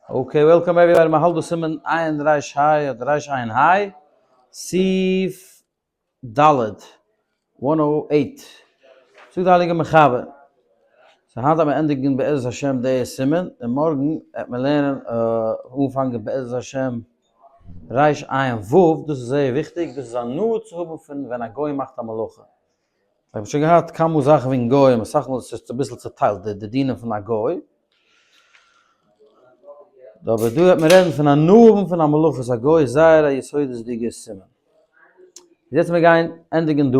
Okay, welcome everybody, מען האלט דא סימן עין ריש היי אדער ריש עין היי, סעיף ד', 108, זאגט די הייליגע מחבר, so היינט וועט מען ענדיגן בעזרת השם די סימן, און מארגן וועט מען לערנען אנפאנגען בעזרת השם ריש עין ו', דאס איז זייער וויכטיג, דאס איז הנאה צו האבן פון ווען א גוי מאכט א מלאכה. איך האב שוין געהאט כמה זאכן וועגן גוים, אסאך מאל איז עס אביסל צוטיילט די דינים פון א גוי, אבער דא וועט מען רעדן פון הנאה האבן פון א מלאכת א גוי איז זייער א יסודות'דיגע סימן. יעצט מיר גייען ענדיגן דא,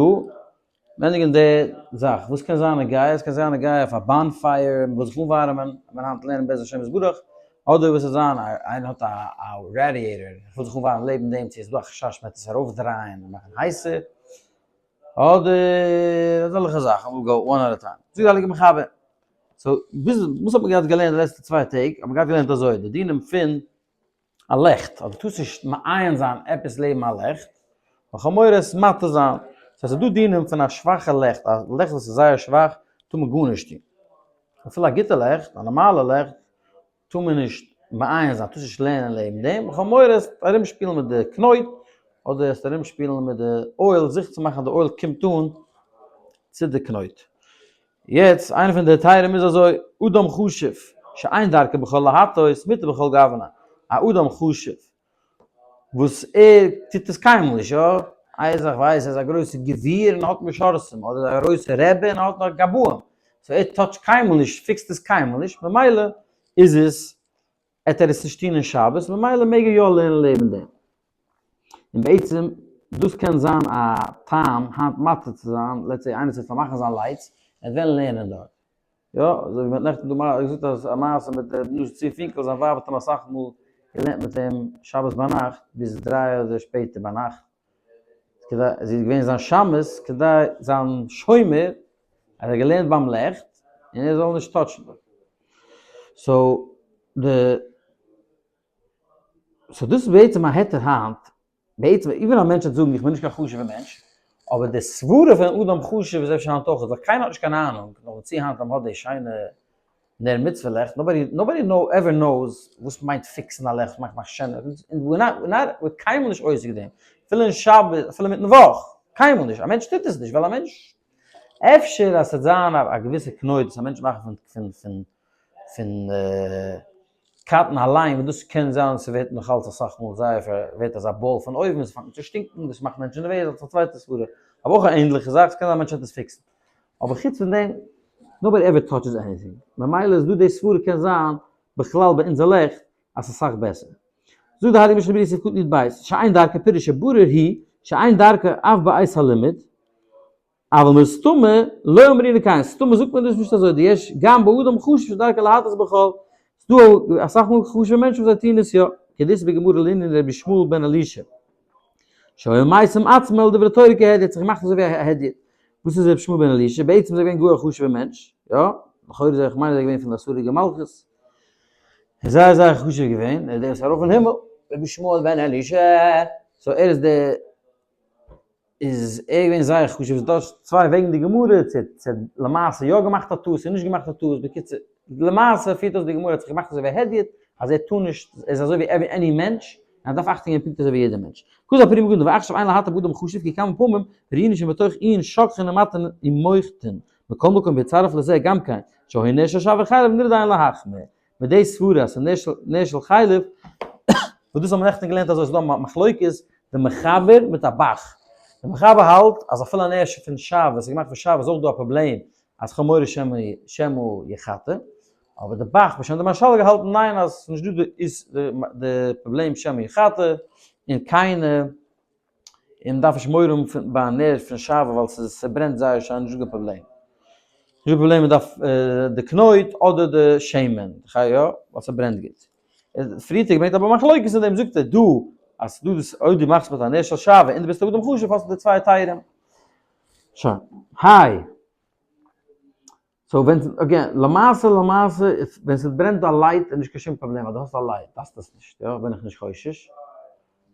מיר ענדיגן די זאך, וואס קען זיין נוגע? עס קען זיין נוגע אויף א bonfire, מען וויל זיך אנווארעמען, מען היינט לערנען בעזר השם יתברך, אדער וואס איז זיין איינער האט א radiator, איך וויל זיך אנווארעמען לעבן דעם, צו איז דא א חשש מען וועט עס ארויפדרייען און מאכן הייסער, אדער אזעלכע זאכן, we'll go one at a time. זאגט די הייליגע מחבר, so ביז וואס האט מען געהאט געלערנט די לעצטע צוויי טעג, האט מען געהאט געלערנט אזוי, די דינים פון א לעכט, אז דו טארסט נישט מעיין זיין עפעס לעבן א לעכט, ווייל כ'האב מורא עס מטה זיין. סאו ס'איז דא דינים פון א שוואכע לעכט, א לעכט וואס איז זייער שוואך, טאר מען גארנישט טון. אפילו א גוטע לעכט, א נארמאלע לעכט, טאר מען נישט מעיין זיין, טארסט נישט לערנען לעבן דעם, איך האב מורא עסט ארום שפילן מיט די קנויט, אדער עסט ארום שפילן מיט די oil, זיכער צו מאכן אז די oil קומט אן צו די קנויט. יעצט, איינע פון די היתרים איז אזוי, אדם חשוב, שאין דרכו בכל להטות, מותר בכל גוונא. א אדם חשוב, וואס ער טוט עס קיינמאל נישט, יא, איי זיך ווייס ער איז א גרויסע גביר און האט משרתים, אדער א גרויסע רבי און האט נאך גבאים, so ער touch ט קיינמאל נישט, fix ט עס קיינמאל נישט, ממילא איז עס, עט ער עס נישט טון אין שבת, ממילא מעג ער יא לערנען לעבן דעם. און בעצם, דאס קען זיין א טעם היינט מתיר צו זיין, let's say איינער צו פארמאכן זיין lights, ער וועט וועלן לערנען דארט. יא, אזוי ווי מ'האט נעכטן דא געזאגט אז א מעשה מיט ר' נתן צבי פינקל, זיין ווייב האט אים אסאך מאל געלערנט מיט אים שבת ביינאכט ביז דריי אדער שפעטער ביינאכט, כדי, זי איז געווען זיין שמש, כדי זיין שומר, אז ער האט געלערנט ביים לעכט, און ער זאל נישט touch ן דארט. so, די, so דאס איז בעצם א היתר היינט, בעצם even א מענטש וועט זאגן איך בין נישט קיין חשוב'ע מענטש, אבער די סברה פון אדם חשוב איז אפשר היינט אויך, ווייל קיינער האט נישט קיין אהנונג, נאך דערצו היינט אז מען האט די שיינע נר מצוה לעכט, nobody nobody know ever knows וואס מיינט fix ן א לעכט, וואס מיינט מאכן שענער, און we're not we're not we're קיינמאל נישט עוסק דעם, אפילו אין שבת, אפילו מיטן וואך, קיינמאל נישט, א מענטש טוט עס נישט, ווייל א מענטש, אפשר אז ס'וועט זיין א געוויסע קנויט וואס א מענטש מאכט פון פון פון פון cotton אליין וואס דאס קען זיין ס'ווערט נאך אלץ אסאך מאל זייער ווערט אזא ball פון אויבן און ס'פאנגט אן צו שטינקן דאס מאכט מענטשן נערוועז אלס א צווייטע סברה אבער אויך א ענדליכע זאך ס'קען זיין א מענטש וועט עס fix ן אבער חוץ פון דעם nobody ever touches anything ממילא איז דא די סברה קען זיין בכלל ביי אונזער לעכט אז ס'איז אסאך בעסער. זאגט די הייליגע משנה ברורה סעיף קטן י"ב שאין דרכו פירוש שברור היא שאין דרכו אף בעת הלימוד אבל מסתמא לא אמרינן כן, סתמא זאגט מען דאס נישט אזוי, דיש גם באדם חשוב שדרכו להטות בחול, ס'דא אסאך מאל חשוב'ע מענטשן וואס זיי טוען עס יא, כדאיתא בגמרא לענין רבי ישמעאל בן אלישע, שהיה משים עצמו על דברי תורה כהדיוט, האט זיך געמאכט אזוי ווי א הדיוט, וואס איז רבי ישמעאל בן אלישע? בעצם איז ער געווען גאר א חשוב'ער מענטש, יא, לכאורה איז ער, כ'מיין איז ער געווען פון די עשרה מלכות, ער איז זייער זייער חשוב געווען, ער איז דער וואס איז ארויף אין הימל, רבי ישמעאל בן אלישע, so ער איז דער. איז ער געווען זייער חשוב, איז דא צוויי וועגן די גמרא, צו צו למעשה יא געמאכט א טעות און נישט געמאכט א טעות, בקיצור, למעשה פירט אויס די גמרא האט זיך געמאכט אזוי ווי א הדיוט, אז ער טאר נישט, ער איז אזוי ווי any מענטש, און ער דארף אכטונג געבן פונקט אזוי ווי יעדער מענטש. כז הפרי מגדים ועכשיו אין להתיר באדם חשוב כי כמה פעמים ראינו שמתוך עיון שוכחין ומטעין ומוחתין, מכל מקום ויצרף לזה גם כן, שהיה נר של שעווה חלב נראה דיין להחמיר. מיט די סברה אז ס'איז נר של חלב, וואס דאס האבן מיר נעכטן געלערנט אזוי, ס'איז דא א מחלוקת די מחבר מיט א ב"ח, די מחבר האלט אז אפילו א נר פון שעוה וואס איז געמאכט פון שעוה איז אויך דא א פראבלעם אז כ'האב מורא שמא יחתה, אבער די ב"ח בשם די מהרש"ל האט געהאלטן ניין אז ס'איז נישט דא די פראבלעם שמא יחתה און קיינער און מ'דארף נישט מורא האבן פון ביי א נר פון שעוה ווייל ס'איז ס'ברענט זייער שיין נישט דא קיין פראבלעם. נישט דא פראבלעם מ'דארף די קנויט אדער די שמן, יא ווייל ס'ברענט גוט. פריערט האט געברענגט אבער מחלוקת אין דעם זאגט ער דא אז ס'דא דאס אויב דו מאכסט מיט א נר של שעוה און דו ביסט א אדם חשוב האסטו די צוויי היתרים. שוין. היי. so ווען again, למעשה למעשה ווען ס'ברענט א light איז נישט קיין שום פראבלעם אז דו האסט א light דארפסטו עס נישט יא בין איך נישט חושש,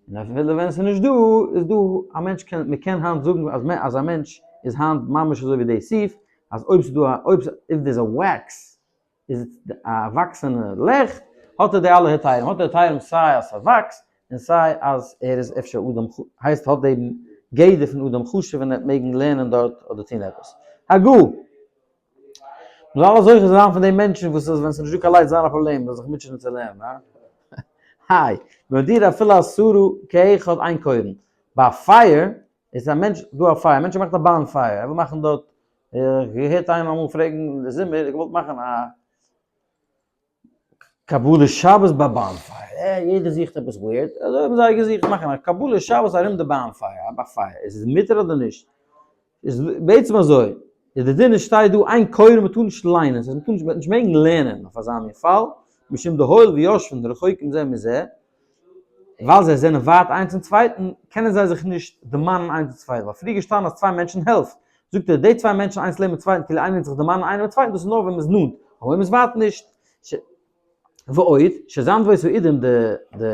און אפילו ווען ס'איז נישט דא איז דא א מענטש קען מ'קען היינט זאגן אז אז א מענטש איז היינט ממש אזוי ווי די סעיף אז אויב ס'איז דא א אויב if there's a wax איז א וואקסענע לעכט. האט ער די אלע היתרים, האט ער היתרים סיי אז ס'וואקסט, און סיי אז ער איז אפשר אדם הייסט האט דעם גדר פון אדם חשוב און ער וועט מעגן לערנען דארט אדער טון עפעס. הגה. מ'זאל אלע זוכה זיין פון די מענטשן וואס אז ווען ס'איז נישטא קיין light זיין א פראבלעם זאל זיך מוטשענען צו לערנען, הא? היי, במדורה אפילו עשרה כאחד אין קורין. ביי א פייער איז א מענטש דא א פייער, א מענטש מאכט א bonfire, ער וויל מאכן דארט, איך האב געהערט איינעם אמאל פרעגן אין די זומער, ער האט געוואלט מאכן א קבלת שבת ביי bonfire, יעדער זוכט עפעס weird, אזוי האבן זיי געזוכט מאכן א קבלת שבת ארום די bonfire, א פייער, איז עס מותר אדער נישט? איז בעצם אזוי, איז די דין איז שטייט דא אין קורין מ'טאר נישט ליינען, ס'הייסט מ'טאר נישט מ'וועט נישט מעגן לערנען אויף אזא מין פאל, משום דהואיל ויושבין רחוקים זה מזה, ווייל זיי זענען ווייט איינס צום צווייטן, קענען זיי זיך נישט דערמאנען איינס דעם צווייטן, ווייל פריער געשטאנען אז צוויי מענטשן העלפט, זאגט ער, די צוויי מענטשן איינס לעבן צווייטן כאילו איינער וועט זיך דערמאנען איינער דעם צווייטן, דאס איז נאר ווען מ'איז נאנט, אבער אויב מ'איז ווייט נישט. ועוד, שזנבות האידים די די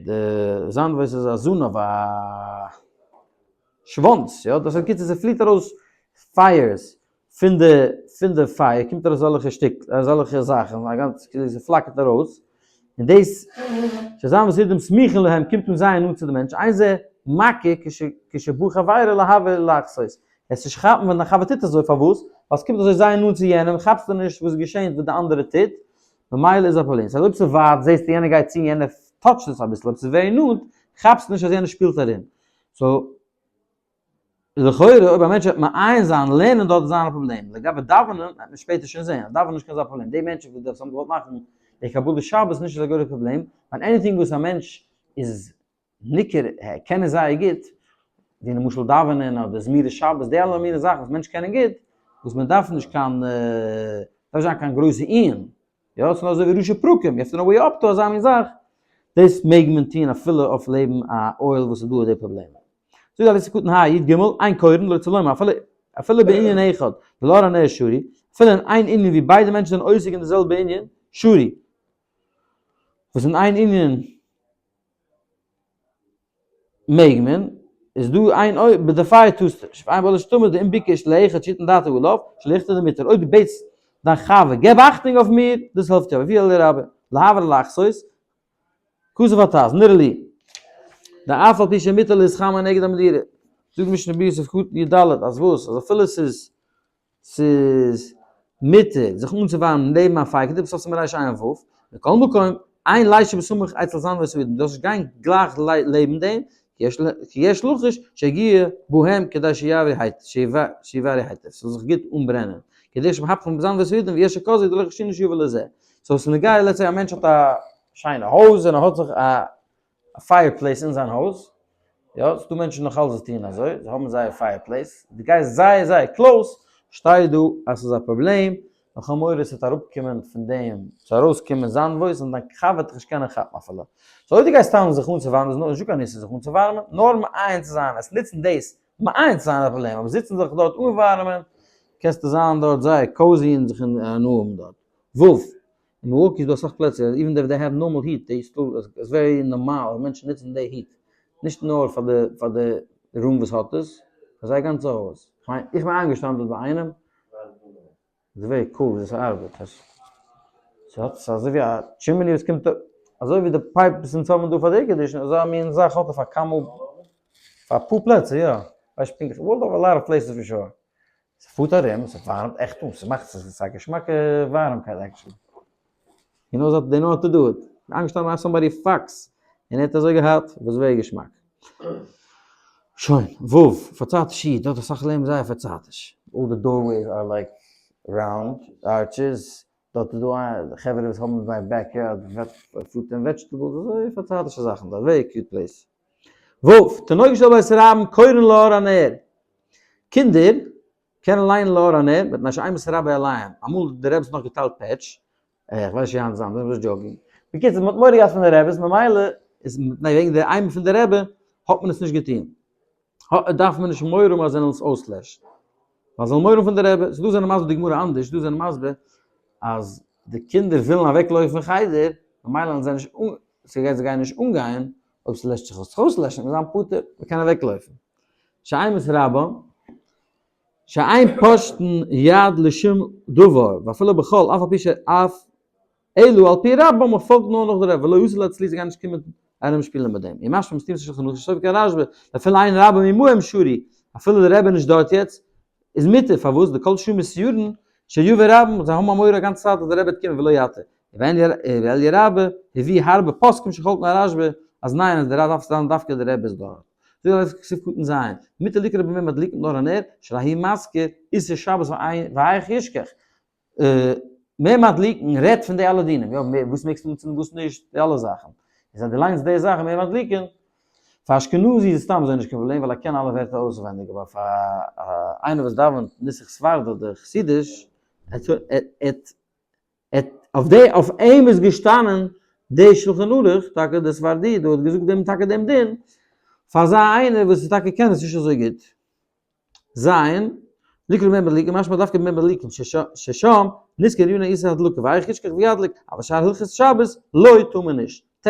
די זנבות איז א זנב א שוואנץ, יא, דאס איז קיצור ס'פליט ארויס פייערס פון די פון די פייער קומט ארויס אזעלכע שטיק אזעלכע זאכן א גאנץ כאילו ס'פלאקערט ארויס, און דאס שזנבות האידים סמוכין להם קומט אן זייער נאנט צו די מענטש, אין זה מכה כשבא חברו להבעיר ולחתות, עס נישט כאפן ווען דיין חבר טוט אזוי, פארוואס? ווייל ס'קומט אזוי זייער נאנט צו יענעם, כאפסטו נישט וואס געשענט וואס די אנדערע טוט, ממילא איז א פראבלעם. ס'הייסט אויב ס'איז ווייט זעסטו יענער גייט צו און יענער touch ט עס אביסל, אויב ס'איז very נאנט כאפסטו נישט אז יענער שפילט ארום. so לכאורה אויב א מענטש וועט מעיין זיין לערנען דארט זיין א פראבלעם, לגבי דאווענען וועט מען שפעטער שוין זען, אז דאווענען איז נישט קיין אזא פראבלעם, די מענטשן וואס האבן געוואלט מאכן די קבלת שבת איז נישט אזא גרויסע פראבלעם, ווייל anything וואס א מענטש איז ניכר קענען זייער גוט, ווי למשל דאווענען אדער זמירות שבת, די אלע מיני זאכן וואס מענטשן קענען גוט, וואס מען דארף נישט קיין, דארף נישט זיין קיין גרויסע עיון, יא, ס'איז נאר אזוי ווי ראשי פרקים, you have to know way up to אזא מין זאך, דאס מעג מען טון אפילו אויף לעבן א אוהל וואס איז דא די פראבלעמען. זאגט די סעיף קטן ה י ג, אין קורין לא צלומה אפילו אפילו בענין אחד, דלאור הנר שרי, אפילו אין איין ענין ווי ביידע מענטשן זענען עוסק אין די זעלבע ענין, שרי, וואס אין איין ענין מעג מען, איז דא איין אויב ביי די פייער טוסטו נישט, ואין בו לשתמות דאם ביקש לאחד שיתן דעתו עליו, שלא יכתוב דמותר, אויב דו בעטסט דיין חבר געב אכטונג אויף מיר, דאס העלפט יא, ווי אלי רבה, להעביר לחסות, כתב הטז, נראה לי, דאף על פי שמותר להתחמם נגד המדירה, זאגט משנה ברורה סעיף קטן י ד, אז וואס, אז אפילו ס'איז ס'איז מותר זיך אנצואווארעמען נעבן א פייער כדי בסוף סימן רע"ו, מכל מקום, אין לישב בסמוך אצל זנבות האידים, דו זאלסט נישט גיין גלייך לעבן דעם, כי יש לחוש שיגיע בהם כדי שיבערו היטב, ס'זאל זיך גוט אנברענען, כדי שמהפכן בזנבות האידים ויש שכזו דלא חשינן שיבא לזה. so ס'איז נוגע let's say א מענטש האט א שיינע הויז און ער האט זיך א א fireplace אין זיין הויז, יא, ס'דא מענטשן נאך אלס וואס טוען אזוי, זיי האבן זייער fireplace, דו גייסט זייער זייער close, שטייט דא אז ס'איז א פראבלעם, נאך א מורא ס'וועט אראפקומען פון דעם, ס'זאל ארויסקומען זיין voice און דיין חבר וועט דיך נישט קענען כאפן אפילו. so אויב דו גייסט סתם זיך אנצואווארעמען איז נישטא קיין איסור זיך אנצואווארעמען, נאר מעיין צו זיין, עס נוצן דאס מעיין צו זיין איז א פראבלעם, אבער זיצן זיך דארט אנווארעמען, קענסטו זיין דארט זייער cozy און זיך הנאה האבן דארט. וו. אין מילוואקי איז דא אסאך פלעצער even if they have normal heat they still איז very נארמאל אז מענטשן נוצן די heat נישט נאר פאר די פאר די room וואס האט עס פאר זייער גאנצע הויז כ'מיין איך בין איינגעשטאנען דארט ביי איינעם איז very cool ווי דאס ארבעט עס ס'האט ס'איז אזוי ווי א chimney וואס קומט אזוי ווי די pipe וואס אונז האבן דא פאר די air condition אזא מין זאך האט ער פאר כמה פאר אפאר פלעצער יא כ'ווייס נישט פונקטליך well a lot of places for sure. ס'פארט ארום, ס'ווארעמט עכט אן, ס'מאכט, ס'איז א געשמאקע ווארעמקייט actually. He knows they know how to do it. איינגעשטאנען ביי somebody פאקס, און ער האט אזוי געהאט, וואס very געשמאק. שוין, וו, פארצייטיש איד, דארט אסאך לעבן זייער פארצייטיש. All the doorways are like round arches, דארט איז דא א חברה וואס האבן זייער backyard fruit and vegetables, אזוי פארצייטישע זאכן דארט, very cute place. וו, תינוקות של בית רבן קורין לאור הנר. קינדער קענען ליינען לאור הנר מפני שאימת רבו עליהם, אמאל האט די רעבעס נאך געטיילט פעטש, איך ווייס נישט ווי היינט איז אנדערש, I'm just joking, בקיצור מען האט מורא געהאט פון די רעבעס ממילא איז מפני וועגן די אימה פון די רעבע האט מען עס נישט געטון, דארף מען נישט מורא האבן אז זיי זאלן עס אויסלעשן, ווייל זיי זאלן מורא האבן פון די רעבע, ס'דא זענען מסביר די גמרא אנדערש, דא זענען מסביר אז די קינדער ווילן אוועק לויפן פון חדר, ממילא וועלן זיי נישט זיי גייען נישט אנגיין אויב ס'לעשט זיך אויס, זיך אויסלעשן וועט זיין פטור, מ'קען אוועקלויפן. שאימת רבם, שאין פושטן יד לשום דבר, ואפילו בכל, אף על פי שאף. אלא על פי רבם מען פאלגט נאר נאך די רבי ולא יסור להצליח זיי גייען נישט קומען ארום שפילען מיט דעם ומשמע מסתימת השולחן ערוך שסוף כרשב"א ואפילו אין רבם עמהם שרי אפילו די רבי איז נישט דארט יעצט איז מותר פארוואס די כל שעה מסיורין שיבא רבם זיי האבן א מורא א גאנצע צייט אז די רבי וועט קומען ולא יתה ואליה רבה הביא הרבה פוסקים שחולקין הרשב"א אז ניין אז די רב דארף זיין דווקא די רבי איז דארט. זאגט הרב כסף קטן ז', מותר לקרוא במה מדליקין נר הנר, שהרי הוא מזכיר איסור שבת ואיך ישכח. מער מדליקין רעדט פון די אלע דינים, יא, וואס מעגסטו אנצינדן וואס נישט, די אלע זאכן. איז אז דו ליינסט די זאכן מער מדליקין, פאר אשכנזי איז עס סתם אזוי נישט קיין פראבלעם ווייל ער קען אלע ווערטער אויסווענדיג, אבער פאר איינער וואס דאווענט נוסח ספרד אדער חסידיש, אויף די אויף אים איז געשטאנען די שלחן ערוך, טאקע די ספרדי דא האט געזאגט דעם טאקע דעם דין, פאר אזא איינער וואס איז טאקע קען עס נישט אזוי גוט. ז. לקרוא במה מדליקין משמע דווקא במה מדליקין ששם נזכר ענין איסור הדלקה ואיך ישכח וידליק, אבל שאר הלכות שבת לא טאר מען נישט. ט.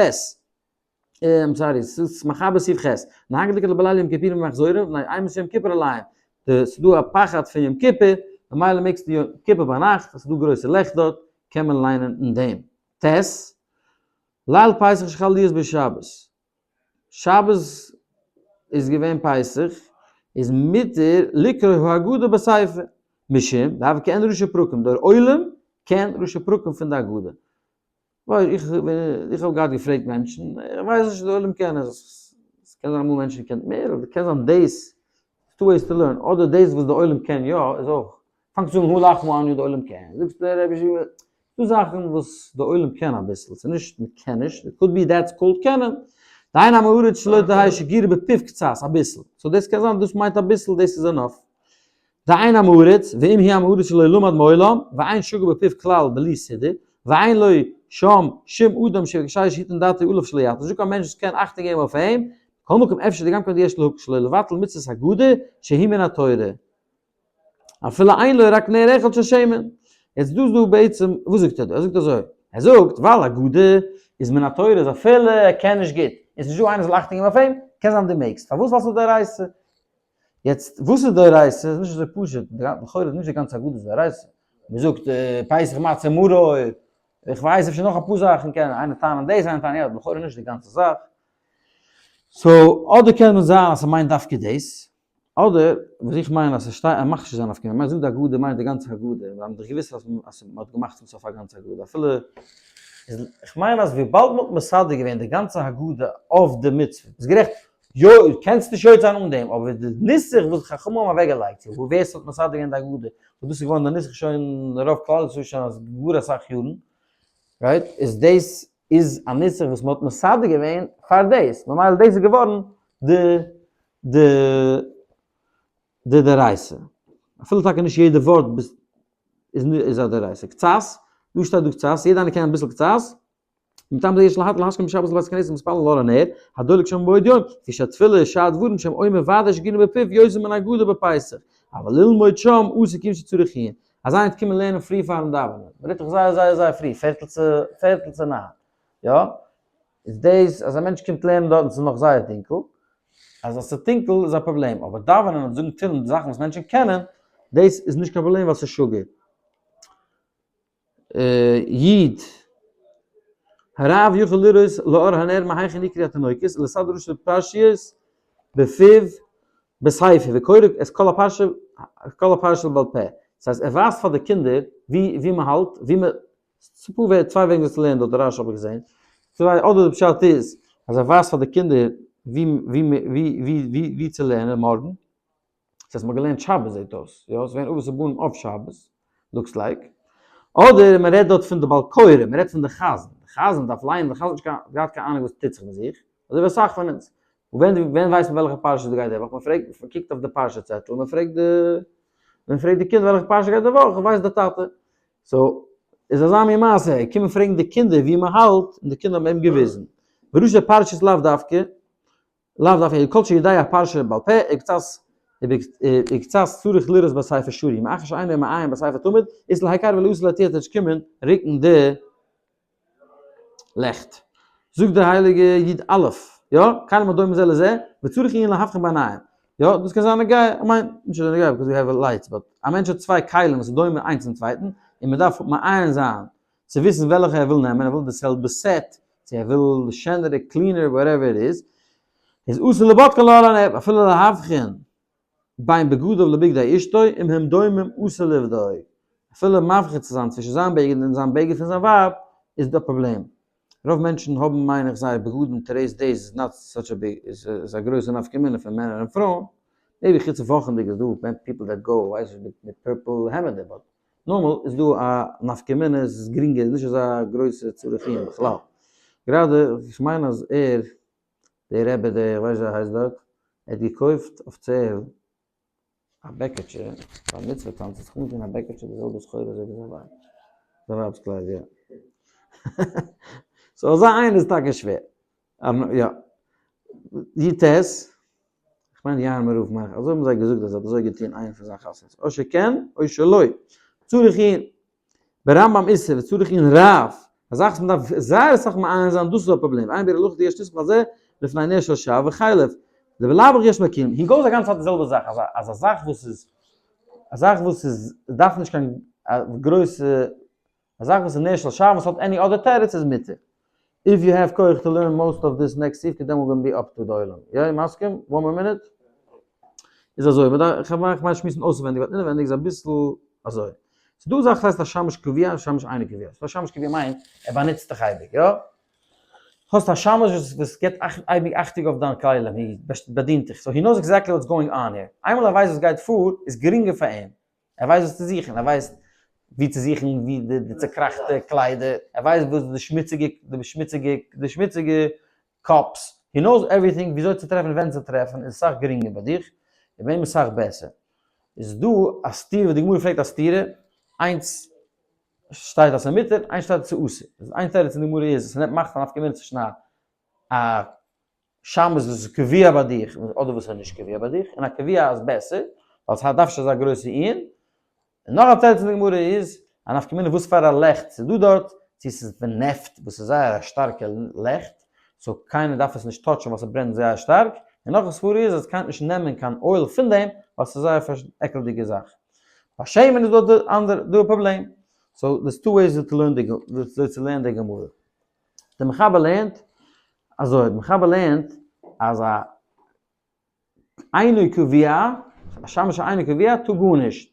I'm sorry, ס'איז מחבר סעיף ח', נהג לקרוא בליל יום כיפורים במחזורים, מפני אימת יום כיפור עליהם, די ס'איז דא א פחד פון יום כיפור, ממילא מעגסטו יום כיפור ביינאכט, עס איז דא גרויסע לעכט דארט, קען מען ליינען אין דעם. ט. ליל פסח שחל להיות בשבת, שבת איז געווען פסח, איז מותר לקרוא ההגדה בספר, משום דהוה כעין ראשי פרקים, דער עולם קען ראשי פרקים פון די הגדה. ווייל איך איך האב געהאט געפרעגט מענטשן, איך ווייס נישט די עולם קען עס, עס קען זיין אמאל מענטשן קענט מער, אדער קען זיין דאס, two ways to learn, אדער דאס וואס די עולם קען יא איז אויך, פאנגסט אן הא לחמא עניא די עולם קען, זאגסט דער רבי ש. ס'דא זאכן וואס די עולם קען אביסל, ס'איז נישט מ'קען נישט, it could be that's called קענען, דהיינו עם הארץ שלא תהא שגורה בפיו קצת, אביסל, so דאס קען זיין דאס מיינט אביסל דאס איז enough. דאין עם הארץ, ואם הוא עם הארץ שלא למד מעולם, ואין שגור בפיו כלל בלי סידור, ואין לו שם שום אדם שיבקשהו שיתן דעתו עליו שלא יטעה, נישטא קיין מענטש וואס קען אכטונג געבן אויף אים, מכל מקום אפשר דגם כן יש להקל שלא לבטל מצוות הגדה שהיא מן התורה. אפילו אין לו רק נר אחד של שמן. יעצט דא איז דא בעצם, וואס זאגט ער דא? ער זאגט אזוי, ער זאגט ווייל הגדה איז מן התורה איז אפילו ער קען נישט גוט, און ס'נישט דא איינער זאל אכטונג געבן אויף אים, קען זיין דו מעגסט, פארוואס? ווייל ס'איז דאורייתא. יעצט וואס איז דאורייתא? ס'איז נישט אזוי פשוט, לכאורה איז נישט די גאנצע הגדה איז דאורייתא. מ'זאגט פסח מצה מרור, איך ווייס אפשר נאך אפאר זאכן קען איינער טענה'ן דאס איינער טענה'ן יענץ, לכאורה נישט די גאנצע זאך. so אדער קען מען זיין אז ס'מיינט דווקא דאס, אדער וואס איך מיין אז ס'שטייט אז מאכט נישט אזא נפקא מינה, מ'זאגט די הגדה מיינט די גאנצע הגדה, מיר האבן דאך געוואוסט אז אז מ'האט געמאכט צום סוף א גאנצע הגדה, אפילו איז איך מיין אז וויבאלד מ'האט מסדר געווען די גאנצע הגדה אויף די מצוה, ביסט גערעכט, יא קענסט נישט יוצא זיין אן דעם, אבער די נוסח וואס חכמים האבן אוועקגעלייגט, צו ווער ס'האט מסדר געווען די הגדה, וואס דאס איז געווארן די נוסח שוין רוב כלל ישראל שוין אז גאר אסאך יארן, right, איז דאס איז א נוסח וואס מ'האט מסדר געווען פאר דאס, ממילא דאס איז געווארן די די די דאורייתא, אפילו טאקע נישט יעדע ווארט איז איז א דאורייתא, קצת, דא שטייט דא קצת, יעדע איינער קען אביסל קצת, מטעם זה יש להתיר להשכים בשבת לבית הכנסת ומתפלל לאור הנר, הדולק שם בעוד יום, לפי שהתפילה שאר דברים שהם אומר ודאי שגורין בפיו יותר מן הגדה בפסח, אבל ללמוד שם אסור כיוון שצריך עיון. אז איינער וועט קומען לערנען פרי פארן דאווענען, מ'רעדט דאך זייער זייער זייער פרי, פערטל צו פערטל צו ניין, יא? איז דאס אז א מענטש קומט לערנען דארט און ס'איז נאך זייער טונקל, אז עס איז טונקל איז א פראבלעם, אבער דאווענען און זאגן תהלים זאכן וואס מענטשן קענען, דאס איז נישט קיין פראבלעם ווייל ס'איז שגור. איד, הרב יכול לראות לאור הנר מהיכן יקראו התינוקות ולסדר ראשי פרשיות בפיו בספר וקורא את כל הפרשה כל הפרשה בעל פה. דאס הייסט ער ווייזט פאר די קינדער ווי ווי מ'האלט, ווי מ' ס'איז פאר צוויי וועגן וואס צו לערנען דארט די רשי האב איך געזען, צוויי אדער די פשט איז אז ער ווייזט פאר די קינדער ווי ווי ווי ווי ווי צו לערנען מארגן, דאס הייסט מ'האט געלערנט שבת זעט אויס, יא, ס'איז געווען אבות ובנים אויף שבת, looks like, אדער מען רעדט דארט פון די בעל קורא, מען רעדט פון די חזן, די חזן דארף לייענען, די חזן האט נישט געהאט קיין אהנונג וואס טוט זיך מיט זיך, אזוי ווי אסאך פון אונז, ווען ווען ווייסט מען וועלכע פרשה גייט די וואך, מען פרעגט, מען קוקט אויף די פרשה צעטל, מען פרעגט די, מען פרעגט די קינד וועלכע פרשה גייט די וואך, ווייסט די טאטע. so, איז אזא מין מעשה, קומען פרעגן די קינדער ווי מען האלט, און די קינדער האבן אים געוויזן. וראשי פרשיות לאו דווקא, לאו דווקא כל שיודע הפרשה בעל פה, וקצת וקצת צריך לראות בספר שרי, מאחר שאינו מעיין בספר תמיד, איז להיכר ולא אסור להטיח נישט קומען רוקן די לעכט. זאגט דער הייליגע יוד א', יא, כלים הדומים זה לזה, וצריך עיון להבחין ביניהם. יא, דאס קען זיין נוגע, איך מיין, נישט אזוי נוגע, because we have lights, but א מענטש האט צוויי כלים וואס איז דומה איינס צום צווייטן, און מען דארף מעיין זיין. צו וויסן וועלכע ער וויל נעמען, ער וויל די זעלבע set, צו ער וויל שענערע, cleaner, whatever it is, איז אסור לבודקן לאור הנר, אפילו להבחין בין בגדיו לבגדי אשתו, אם הם דומים אסור לבדוק. אפילו מבחין צו זיין צווישן זיין בגד און זיין בגד פון זיין ווייב, איז דא פראבלעם. רוב מענטשן האבן מיין איך זייער בגדים today's days איז not such a big, איז א גרויסע נפקא מינה פון מענער און פרויען, maybe חוץ וואכענדיג איז דא people that go ווייס איך מיט purple העמעדער but normal איז דא א נפקא מינה עס איז גרינגער נישט אזא גרויסע צורך עיון בכלל. גראדע איך מיין אז ער דער רבי דער איך ווייס ווי ער הייסט דארט ער האט געקויפט אפיציעל א בעקעטשע פאר מצוה טאנץ האט זיך אנגעטון א בעקעטשע די זעלבע סחורה אזוי ווי זיין ווייב זיין ווייב'ס קלייד יא so אזא איינער איז טאקע שווער יא י ט איך מיין יארמער רב מיין איך אזוי האבן זיי געזאגט אז ער האט אזוי געטון איינע פון זיין חתונות או שכן או שלא צריך עיון ברמב ם איסור וצריך עיון רב, א זאך וואס מען דארף זייער אסאך מעיין זיין, דאס איז א פראבלעם, עיין ביאור הלכה דיש לסמוך על זה לפני נר של שעווה וחלב, דבלאו הכי יש מקילים, he goes א גאנצע צייט די זעלבע זאך, אז א זאך וואס איז, א זאך וואס איז דארף נישט קיין גרויסע, א זאך וואס איז נר של שעווה וואס האט any other תירוץ איז מותר. If you have כח to learn most of this next סעיף then we're gonna be up to די עולם. יא? מסכים? One more minute? איז אזוי, מען דארף, איך מיין שמועסן אויסווענדיג, ווייל אינעווענדיג איז אביסל אזוי. ס'איז דא א זאך וואס הייסט א שמש קבוע און שמש אינו קבוע. ס'דא א שמש קבוע מיינט ער באנוצט דיך אייביג, יא? האסט א שמש וואס גיבט אייביג אכטונג אויף דיין כלים, he באדינט דיך, so he knows exactly what's going on here. איינמאל ער ווייסט וואס גייט פאר, איז גרינגער פאר אים. ער ווייסט וואס צו זוכן, ער ווייסט ווי צו זוכן ווי די צעקראכטע קליידער, ער ווייסט וואס די שמוציגע, די שמוציגע, די שמוציגע cups, he knows everything וויאזוי צו טרעפן ווען צו טרעפן, איז אסאך גרינגער ביי דיך, און ביי אים אסאך בעסער. איז דא א סתירה וואס די גמרא פרעגט א סתירה, איינס שטייט אז ס'איז מותר, איינס שטייט אז ס'איז אסור. איז איין תירוץ אין די גמרא איז, ס'נעמט מאכט א נפקא מינה צווישן א שמש וואס איז קבוע ביי דיך אדער וואס איז נישט קבוע ביי דיך, און א קבוע איז בעסער, ווייל ס'דארף נישט אזא גרויסע עיון. און נאך א תירוץ אין די גמרא איז, א נפקא מינה וואס פאר א לעכט ס'איז דא דארט, צו ס'איז פון נעפט וואס איז זייער א שטארקע לעכט, so קיינער דארף עס נישט touch ן ווייל ס'ברענט זייער שטארק, און נאך א סברא איז אז קיינער נישט נעמען קיין oil פון דעם ווייל ס'איז זייער עקלדיגע זאך. ביי שמן איז דא די אנדערע דא א פראבלעם. So there's two ways to learn די וויאזוי צו לערנען די גמרא. די מחבר לערנט אזוי, די מחבר לערנט אז א אינו קבוע, א שמש אינו קבוע טאר גארנישט,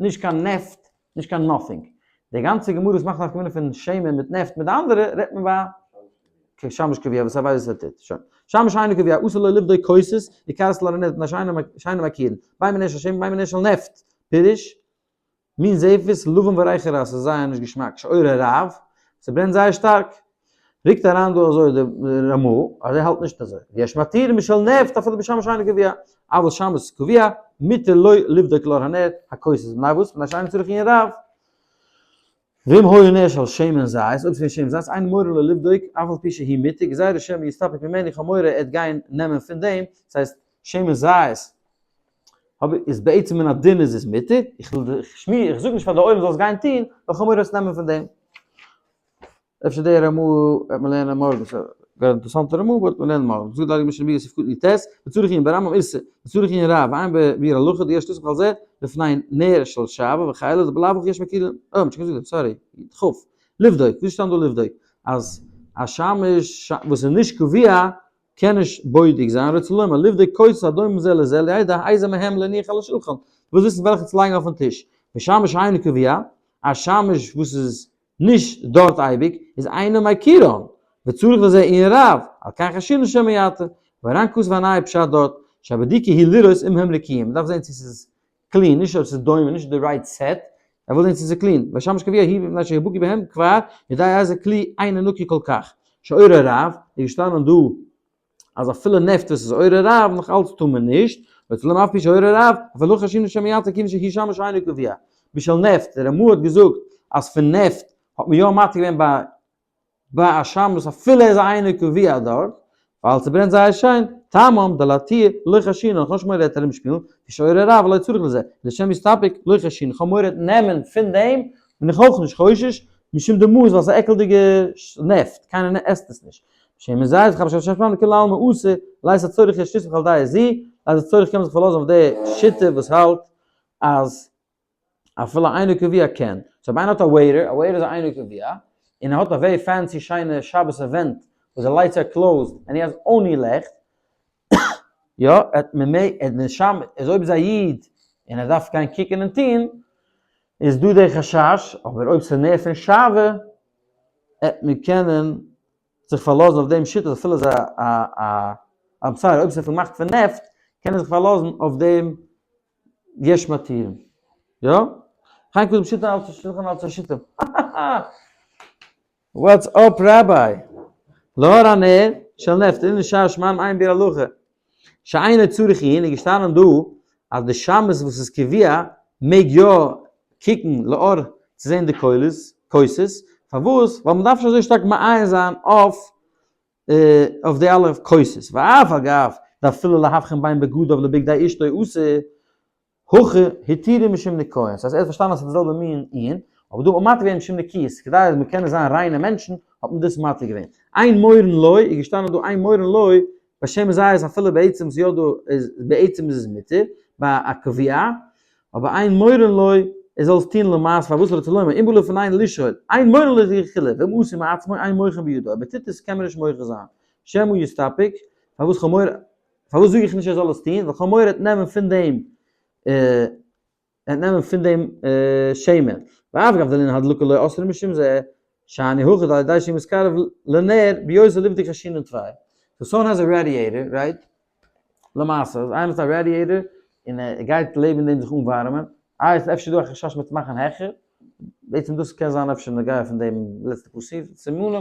נישט קיין נעפט, נישט קיין nothing. די גאנצע גמרא וואס מאכט נפקא מינה פון שמן מיט נעפט מיט די אנדערע רעדט מען ביי שמש קבוע וואס ער ווייסט וואס ער טוט. שוין. שמש אינו קבוע, אסור לו לבדוק כוסות, וכרס לאור הנר, שאינו מכירן. בין מנר של שמן בין מנר של נפט. פירוש, מין זפת, לבן וריחו רע, ס'איז זייער נישט געשמאק, שאורו רב, ס'ברענט זייער שטארק. רוקט אריין דא אזוי די רמא, אז ער האלט נישט אזוי. ויש מתירים בשל נפט אפילו בשמש שאינו קבוע, אבל שמש קבוע, מותר לו לבדוק לאור הנר, הכוסות מפני וואס? מפני שאינו צריך עיון רב. ואם היה נר של שמן זית, אויב ס'געווען שמן זית, אין מורא לו לבדוק, אף על פי שהיא מותר, גזירה שמא יסתפק ממנו, איך האב מורא ער וועט גיין נעמען פון דעם, ס'הייסט שמן זית אבער איז בעצם מן הדין איז עס מותר, איך וויל איך שמיר איך זאג נישט פאר די עולם זאל עס גיין טון, ווייל איך האב מורא עס נעמען פון דעם. אפשר די רמא וועט מען לערנען מארגן, ס'איז א אינטערעסאנטע רמא וועט מען לערנען מארגן. זאגט די הייליגע משנה ברורה סעיף קטן י ט, וצריך עיון ברמב ם איסור, וצריך עיון רב, ועיין בביאור הלכה דיש לסמוך על זה לפני נר של שעווה וכאלה דבלאו הכי יש מקילין, אה, מ'האט שוין געזאגט דעם, sorry, כ', לבדוק, ווי שטאנט דא לבדוק? אז א שמש וואס איז נישט קבוע קען נישט בודק זיין, רוצה לומר, לבדוק כוסות הדומין זה לזה לידע איזה מהם להניח על השולחן, דו ווילסט וויסן וועלכע צו לייגן אויפן טיש, ושמש שאינו קבוע, א שמש וואס איז נישט דארט אייביג, איז אינו מכירן, וצריך לזה עיון רב, על כן חיישינן שמא יטה, והר"ן כתב א נייע פשט דארט, שהבדיקה היא לראות אם הם נקיים, מ'דארף זען צו ס'איז clean, נישט אויב ס'איז דומה, נישט די right set, ער וויל זען צו ס'איז clean, והשמש קבוע הוא מפני שהבקי בהם כבר, יודע איזה כלי אינו נקי כל כך. שאורו רב, איז געשטאנען דא אז אפילו נפט וואס איז אורו רב נאך אלץ טאר מען נישט, וצלם אף פי שאורו רב, אפילו חשינו שמא יטה כיוון שהיא שמש אינו קבוע. בשל נפט, דער רמא האט געזאגט אז פון נפט האט מען יא מתיר געווען ביי ביי א שמש אפילו ער איז א אינו קבוע דארט, ווייל ס'ברענט זייער שיין, טעמם דלהתיר לא חיישינן, כ'האב נישט מורא ער וועט ארומשפילן, שאורו רב ולא צריך לזה, לשם יסתפק לא חיישינן, כ'האב מורא ער וועט נעמען פון דעם, בין איך אויך נישט חושש, משום דמאוס ווייל ס'איז א עקלדיגע נפט, קיינער עסט עס נישט. שמן זית כ'האב שוין פארשטאנען כולי עלמא אסור, לית הצורך יש לסמוך על דעה זו, לית הצורך קען מען זיך פארלאזן אויף די שיטה וואס האלט אז אפילו אינו קבוע קען. So אויב איינער האט א waiter, א waiter איז א אינו קבוע. און ער האט א very fancy שיינע שבת event וואס די lights are closed and he has only לעכט, יא, ער האט מען מעג, ער האט נשמה, איז אויב איז א איד און ער דארף גיין קוקן און טון, איז דא די חשש, אבער אויב ס'איז נר פון שעוה, עט מען קענען זיך פארלאזן אויף דעם שיטה אפילו איז א א א I'm sorry, אויב ס'איז געמאכט פון נפט, קען ער זיך פארלאזן אויף דעם יש מתירים. יא? חיים כוז בשיטה אלץ שולחן אלץ א שיטה. What's up rabbi? לאור הנר של נפט אין שער שמיים אין ביר הלכה שאינו צריך עיון איז געשטאנען דא אז די שמש וואס איז קביע מעג יא קוקן לאור צו זען די קולות כוסות פארוואס ווייל מ'דארף נישט אזוי שטארק מעיין זיין אויף אויף די אלע כוסות ואף על גב דאפילו להבחין בין בגדיו לבגדי אשתו אסור הכא התירו משום ניקיון, ס'הייסט ער האט פארשטאנען אז ס'איז די זעלבע מין עיון, אבער דא האט מען מתיר געווען משום נקיות, כדי אז מיר קענען זיין ריינע מענטשן האט מען דאס מתיר געווען. אין מורין לו איז געשטאנען דא אין מורין לו ביי שמן זית אפילו בעצם ס'איז יא דא איז בעצם איז עס מותר ביי א קביעה, אבער אין מורין לו ער זאל עס טון למעשה פארוואס רצה לומר אם בא לפנינו לשאול אין מורין לו לכתחילה ואם עשו מעצמו אין מוחין בידו אויב ער טוט עס קען מען נישט מוחה זיין שמא יסתפק פארוואס כ'האב מורא פארוואס זאג איך נישט ער זאל עס טון? ווייל כ'האב מורא ער וועט נעמען פון דעם, ער וועט נעמען פון דעם שמן. ואף אגב דלענין הדלקה לא אסרו משום זה, שאני הכא דעל ידי שהוא מתקרב לנר ביותר לבדוק חשינן טפי. So someone has a radiator, right? למעשה, אז איינער האט א radiator און ער גייט לעבן דעם זיך אנווארעמען, איי איז אפשר דא א חשש מ'וועט מאכן העכער? בעצם דאס קען זיין אפשר נוגע פון דעם לעצטע פאר סימנים,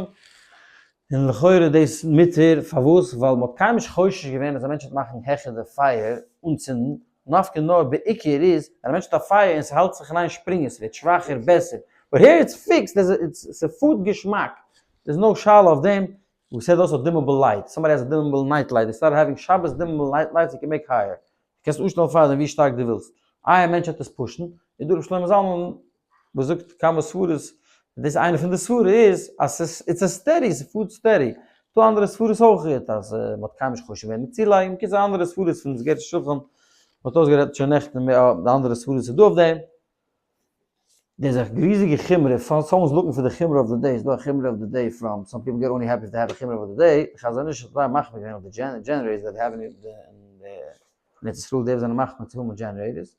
און לכאורה דאס מותר, פארוואס? ווייל מ'האט קיינמאל נישט חושש געווען אז א מענטש וועט מאכן העכער די פייער אנצינדן, נפקא נאר בעיקר איז ווען א מענטש האט א פייער און ס'האלט זיך אין איין שפרינגען ס'ווערט שוואכער בעסער, but here it's fixed, ס'פארט געשמאק, there's no שאלה אויף דעם, וואו ס'העט אויס א dimmable light, somebody has a dimmable night light, they start having שבת dimmable night lights you can make higher, דו קענסט אנשטעלן פאר דעם ווי שטארק דו ווילסט. איי א מענטש וועט עס push ן, איז דא רבי שלמה זלמן וואס זאגט כמה סברות, דאס איינע פון די סברה איז אז ס'איז it's a steady, ס'פארט steady. ס'דא אנדערע סברות אויך אז מ'האט קיינמאל נישט חושש געווען מיט צולייגן, בקיצור אנדערע סברות פון סגרת שולחן, מ'האט אויסגערעדט שוין נעכטן די אנדערע סברות איז דא אויף דעם. דאס איז א ריזיגע חומרא, someone's looking for the חומרא of the day, ס'דא א חומרא of the day from some people get only happy if they have a חומרא of the day, די חזון איש האט זייער מחמיר געווען אויף די generators that have אין ארץ ישראל די וואס זענען מחמיר צו האבן generators,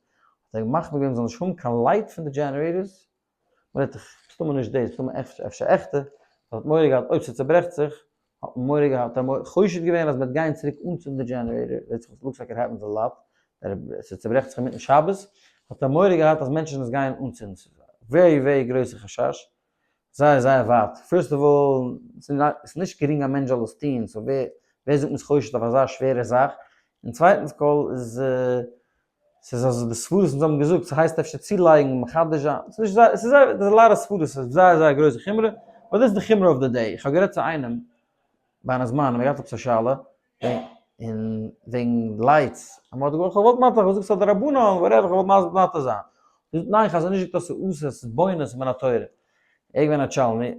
האט ער מחמיר געווען מ'זאל נישט האבן קיין light פון די generators, מ'רעדט דאך מסתמא נישט דאס, מסתמא אפשר עכטע, ער האט מורא געהאט אויב ס'צוברעכט זיך האט מען מורא געהאט, האט מען חושד געווען אז מ'וועט גיין צוריק אנצינדן די generator, it looks like it happens a lot, ס'צוברעכט זיך אינמיטן שבת, האט ער מורא געהאט אז מענטשן עס גייען אנצינדן, ס'איז א very very גרויסע חשש, זייער זייער ווייט, first of all, ס'איז נישט גרינג א מענטש זאל עס טון, so ווער ווער זאגט מ'איז חושד אויף אזא שווערע זאך, און צווייטנס כל איז ס'איז אזוי די סברות וואס האבן געזאגט, ס'הייסט אפשר צולייגן, מחדש זיין, ס'איז נישט זייער, ס'איז זייער, there's a lot of סברות, ס'איז זייער זייער גרויסע חומרא, but דאס איז די חומרא of the day, איך האב גערעדט צו איינעם בין הזמנים, ער האט געהאט עפעס א שאלה, און וועגן lights, אז מ'האט געוואלט, כ'האב געוואלט מתיר, כ'האב געזאגט ס'איז א דרבנן, whatever, כ'האב געוואלט מתיר זיין, זאגט ניין, כ'האב נישט געזאגט אז ס'איז אסור, ס'איז בונה, ס'איז מן התורה. ער איז געווען א טשאלמי,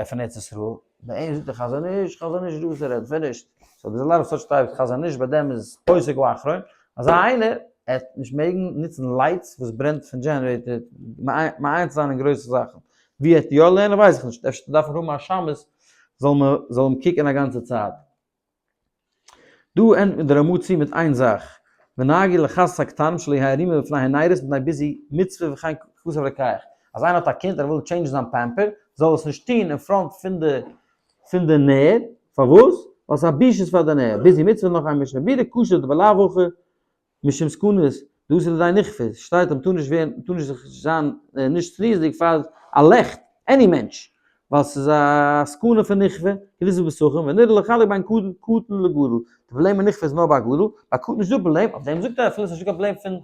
פון ארץ ישראל, ביי אים זאגט ער חזון איש, חזון איש איז דא וואס ער רעדט, finished. So there's a lot of such types, חזון איש ביי דעם איז פוסק האחרון, אזא איינער עט נישט מעגן נוצן lights וואס ברענט פון generator, מעיין צו זיין אין גרויסע זאכן. ווי ער עט יא לערנען ווייס איך נישט, אפשר דארף ער האבן א שמש זאל מען זאל אים קוקן א גאנצע צייט. דא ענדט די רמא צו מיט איין זאך, ונהגי לחסס הקטנים שלא יערימו בפני הנרות מפני ביזוי מצוה וכן כתב רוקח, אז איינער האט א קינד ער וויל change ן זיין pamper זאל עס נישט טון אין front פון די פון די נר, פארוואס? ווייל ס'איז א בושות פאר די נר, ביזוי מצוה נאך איין משנה ברורה קשה דבלאו הכי משום סכנות, דאס איז לידי נכפה, שטייט אז מ'טאר נישט ווערן, מ'טאר נישט זיך זיין נישט צניעות'דיג פאר א לעכט, any מענטש, ווייל ס'איז א סכנה פון נכפה, כדאיתא בפסחים, ונראה לחלק בין קטן לגדול, די פראבלעם מיט נכפה איז נאר ביי א גדול, ביי קטן איז נישטא פראבלעם, אויף דעם זאגט ער אפילו ס'איז נישטא קיין פראבלעם פון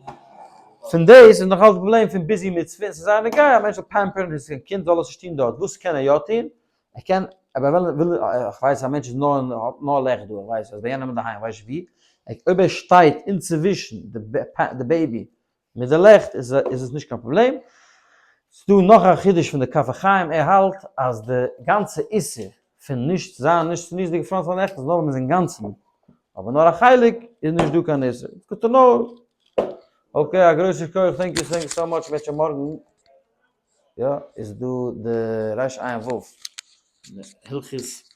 פון דאס איז נאך אלץ פראבלעם פון ביזוי מצוה, און ס'איז זייער נוגע א מענטש זאל pamper ן his קינד זאל עס נישט טון דארט, וואס קען ער יא טון? ער קען, אבער וויל, וויל, איך ווייס א מענטש איז נאר, האט נאר לעכט דא, איך ווייס אז ביי יענעם אינדערהיים, איך ווייס נישט ווי, אויב ער שטייט אינצווישן די baby מיט די לעכט איז איז עס נישט קיין פראבלעם. ס'דא נאך א חידוש פון די כף החיים, ער האלט אז די גאנצע איסור פון נישט זיין נישט צניעות'דיג אין front פון לעכט איז נאר ווען מ'איז אינגאנצן, אבער נאר א חלק איז נישט דא קיין איסור. Good to know. Okay, א גרויסער כח, thank you, thank you so much, מ'וועט שוין מארגן. יא, איז דא די רש עין וו. הלכות.